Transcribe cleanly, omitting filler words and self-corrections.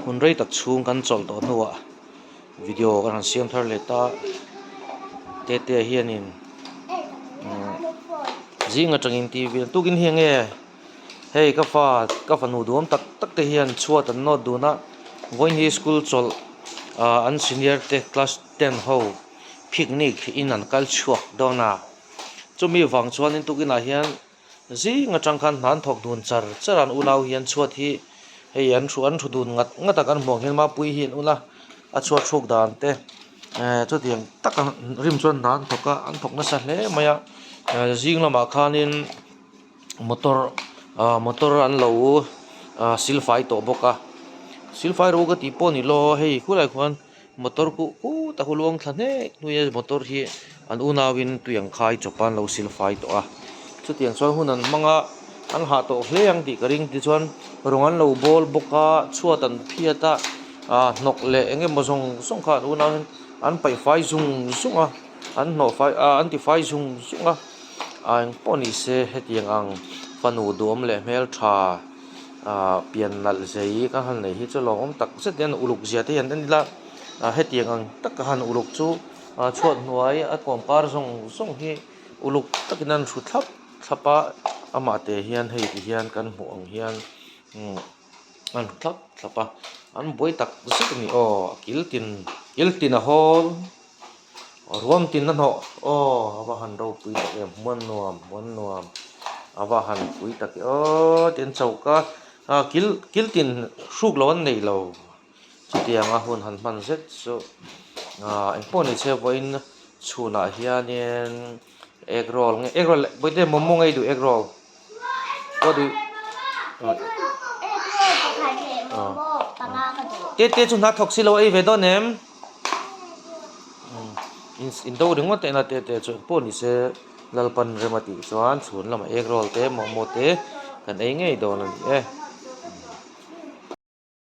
Hun rei tak chhung kan chawlh tawh hnuah video kan han siam thar leh ta. Tete hianin zing atangin TV tukin hi enge hei ka fa ka fanu duhawm tak tak te hian chhuat an nawt dun a vawiin hi school chawlh ah an senior te class ten ho picnic in an kal chhuak dawn a chumi vang chuanin tukinah hian Zing atang khan hna an thawk dun char char a an unau hian chhuat hi hei an thu an thu dun ngat ngat a kan hmuh ang hian mapui hi an ula a chhuat thluk dan te eh chutiang taka rim chuan hna an thawk a an thawk nasa hle mai a eh zing lamah khanin motor ah motor an lo ah silfai tawh bawk a silfai ro ka tih pawh ni lo hei khulai khuan. Motor khuh khut a hualuang thla hnek hnui a motor hi an unau in tui ang khai chawp a an lo sil fai tawh a chutiang chuan hun an hmang a an hah tawh hle ang tih ka ring tichuan rawng an lo bawl bawk a chhuat an phiat a ah hnawk leh eng emaw zawng zawng kha an unau in an paih fai zung zung a an hnawh fai ah an ti fai zung zung a ah engpawh ni se hetiang ang fanu duhawm leh hmeltha. Ahh pian nalh zei ka han nei hi chu lawmawm tak zet hian uluk zia te hi an en ila ah hetiang ang taka han uluk chu ah chhuat hnuai a kawm kar zawng zawng hi uluk takin an hru thlap thlap a amah te hian hei ti hian kan hmuh ang hian umm an hru thlap thlap a an buai tak zet a ni aw a kil tin kil tin a hawl. Ruam tin a hnawh aw a va han ropui tak em hmuan nuam hmuan nuam a va han pui tak e aw tin choka ah kil kil tin hruk loh an nei lo chutianga hun han hman zet chu ah engpawh ni se vawiin chhunah hianin egg roll nge egg roll bawihte momo nge i duh egg roll what do you te te chu hna thawk si lo a ei ve dawn em. In do ringawt ena te te chu engpawh ni se Lalpan rem a tih chuan chhun lamah egg roll te momo te kan ei ngei dawn a ni e.